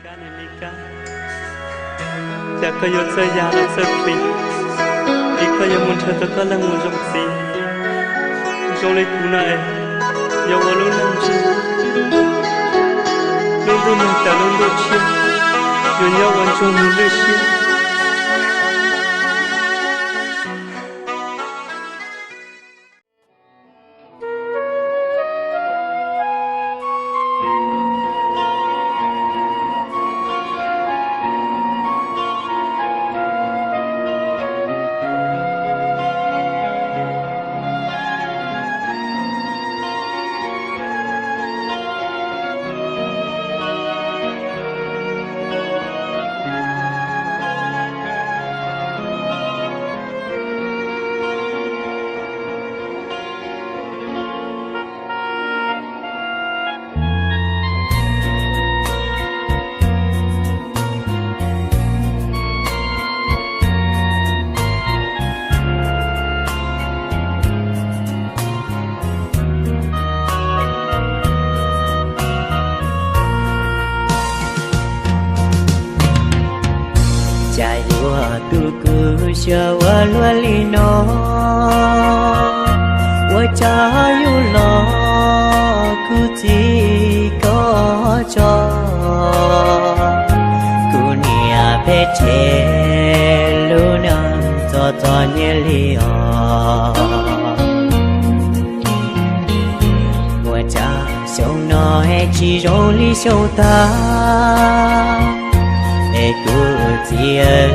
Kab nws li kab, cas koj yuav txawj ya los txawj plis, es koj yuav mus nrhiav tau koj leej muam zoo txiv zoo li kuv no es, yuav ua lub neej ntsuag, lub ntuj neeg tawm lub ntuj tshiab, yuav nyob ua ntsuag mus lwj siab. Cas yuav tu kuv xyaw ua luaj li no, ua cas yuav los kuv txiv koj tso. Kuv niam peb tsev lub neej txom txom nyem li os. Ua cas xyoo no es tsis zoo li xyoo tag, es kuv txiv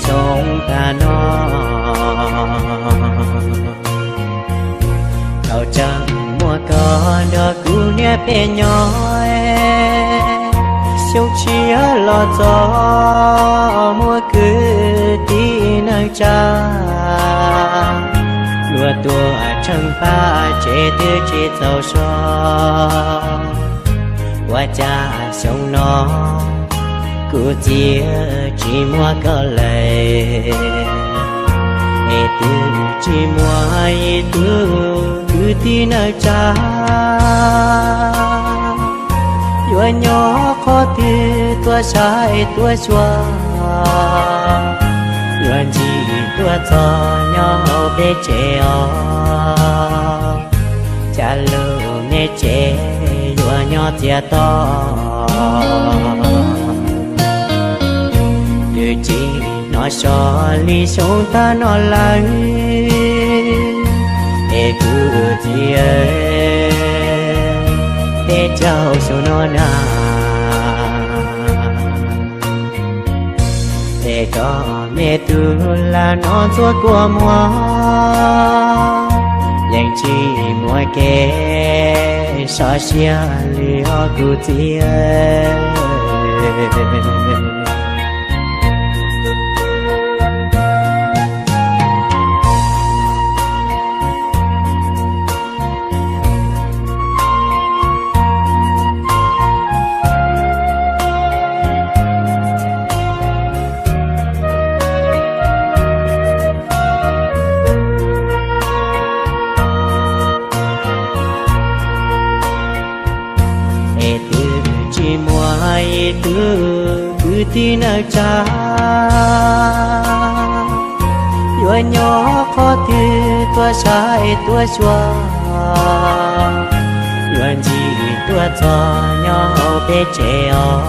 xyoo tag no. Thaum tseem muaj koj nrog kuv niam peb nyob, xyoo tshiab los txog muaj kwv tij neej tsa, luag tuaj tsheej pab tsev twb tsis txaus so. Ua cas xyoo no kuv txiv tsis muaj koj lawm, es twb tsis muaj ib tug kwv tij neej tsa, yuav nyob qhov twg tuaj saib tuaj xyuas, yuav ntxim tuaj txog nyob hauv peb tsev os. Cas lub me tsev yuav nyob txias to, twb tsis hnov so li xyoo tag no lawm, es kuv txiv, peb caug xyoo no na. Es koj me tub lam no ntxuav kua muag, yeej tsis muaj kev sov siab li os kuv txiv. Es twb tsis muaj ib tug kwv tij neej tsa, yuav nyob qhov twg tuaj saib tuaj xyuas, yuav ntxim tuaj txog nyob hauv peb tsev os.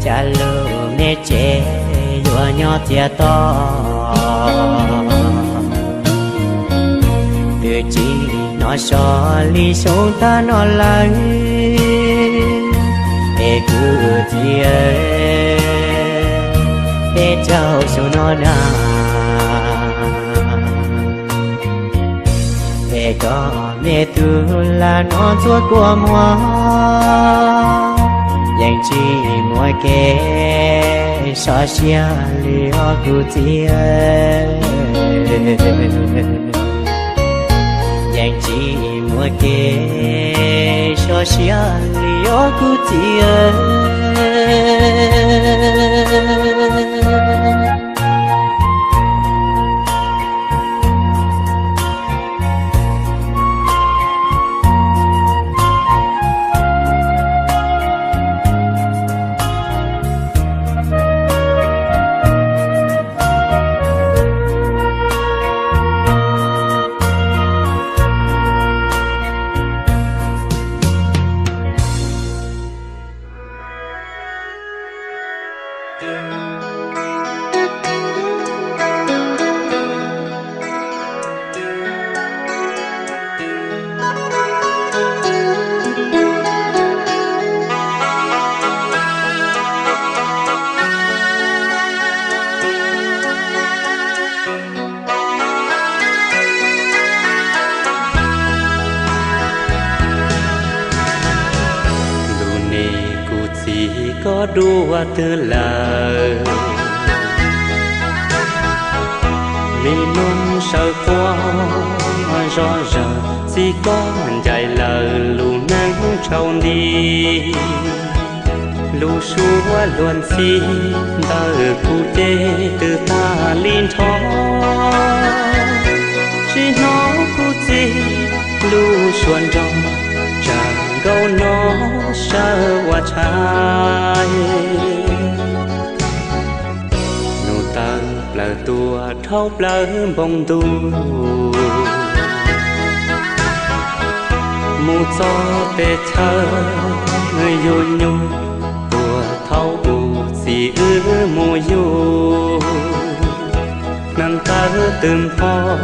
Cas lub me tsev yuav nyob txias to, twb tsis hnov so li xyoo tag no lawm, es kuv txiv, peb caug xyoo no na. Es koj me tub lam no ntxuav kua muag, yeej tsis muaj kev sov siab li os kuv txiv. Yeej tsis muaj kev sov siab li os kuv txiv. Koj dua twg lawm? Me noog sawv quaj zom zaws, txiv koj ncaim lawm lub neej tsaus nti. Lub suab luag ntxhi ntawm kuv ces twb tag li nrho. Tsis hnov kuv txiv lub suab nrog, tsam nkaus no sawv ua tshais. Nus taw plaws tuaj dhau plaws npoo ntuj, mus txog pem chaw yuav nyuj, puag thaum ub txiv wb mus yug. Neeg tawv twb npog,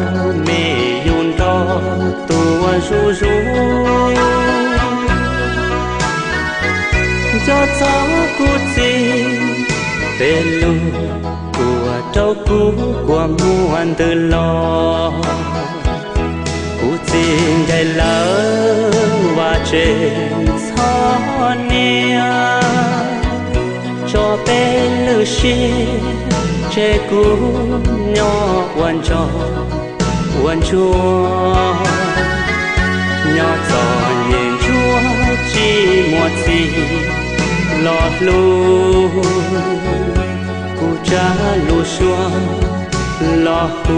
me yus nrog tuaj zuj zus. Nco txog kuv txiv peb lug, kuv rau kuv kua muag ntws los. Kuv txiv ncaim lawm vaj tse ntxhov niam, tso peb lwm siab tseg kuv nyob ua ntsog ua ntsuag. Nyob txom nyem ntsuag tsis muaj txiv los hlub, kuv tsa lub suab los hu,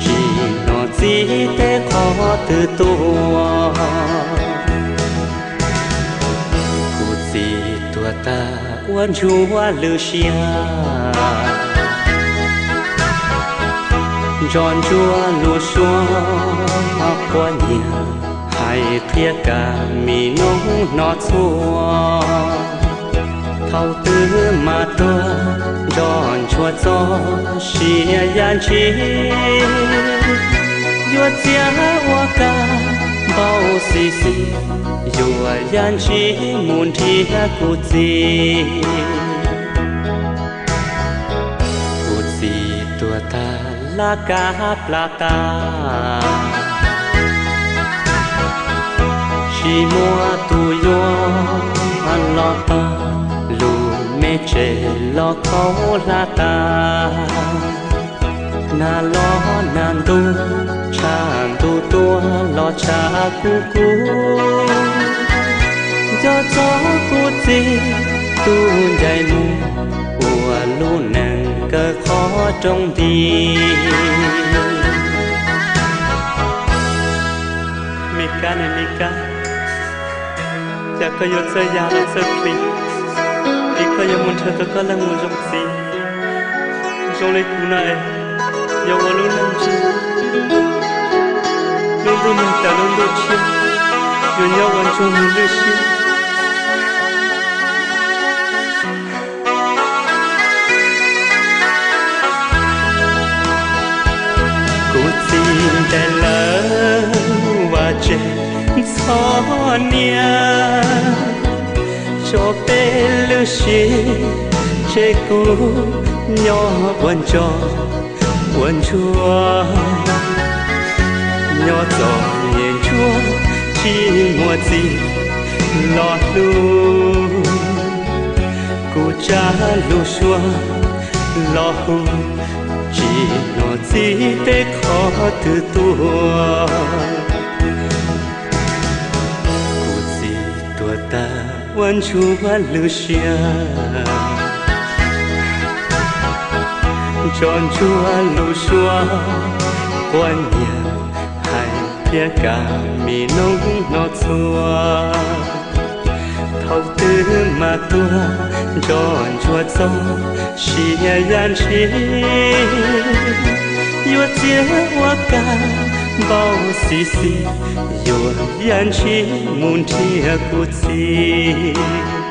tsis hnov txiv teb qhov twg tuaj. Kuv txiv tuag tag ua ntsuag lwm siab, nco ntsuag lub suab quab nyiam, hais qhia kam mi noob hnov txhua. Thaum twg mas tuag nco ntsuag txoj sia yam ntsis, yuav txiav ua kab npau xis xis, yuav yam ntsis mus nrhiav kuv txiv. Kuv txiv tuag tag laj kab plab tas, tsis muaj tus yuav los pab, lub me tsev los khaub hlab tas. Nag los nag ntuj, tshav ntuj tuaj los tshav kub kub. Nco txog kuv txiv tus ncaim mus, ua lub neej kaw qhov rooj nti. Me kab ne me kab, cas koj yuav txawj ya los txawj plig, es koj yuav mus nrhiav tau koj leej mus zoo txiv. Zoo li kuv no es, yuav ua lub neej ntsuag, lub ntuj nag tas lub ntuj tshiab, yuav nyob ua ntsuag mus lwj siab. Kuv txiv ncaim lawm vaj tse ntxhov niam, tso peb lwm siab tseg kuv nyob ua ntsog ua ntsuag. Nyob txom nyem ntsuag tsis muaj txiv los hlub, kuv tsa lub suab los hu, tsis hnov txiv teb qhov twg tuaj. Kuv txiv tuag tag ua ntsuag lwj siab, tso ntsuag lub suab quab nyiam, hais thiab kam mi noob hnov txhua. Thaum twg mas tuag nco ntsuag txoj sia yam ntsis, yuav txiav ua kab npau xis xis, yuav yam ntsis mus nrhiav kuv txiv.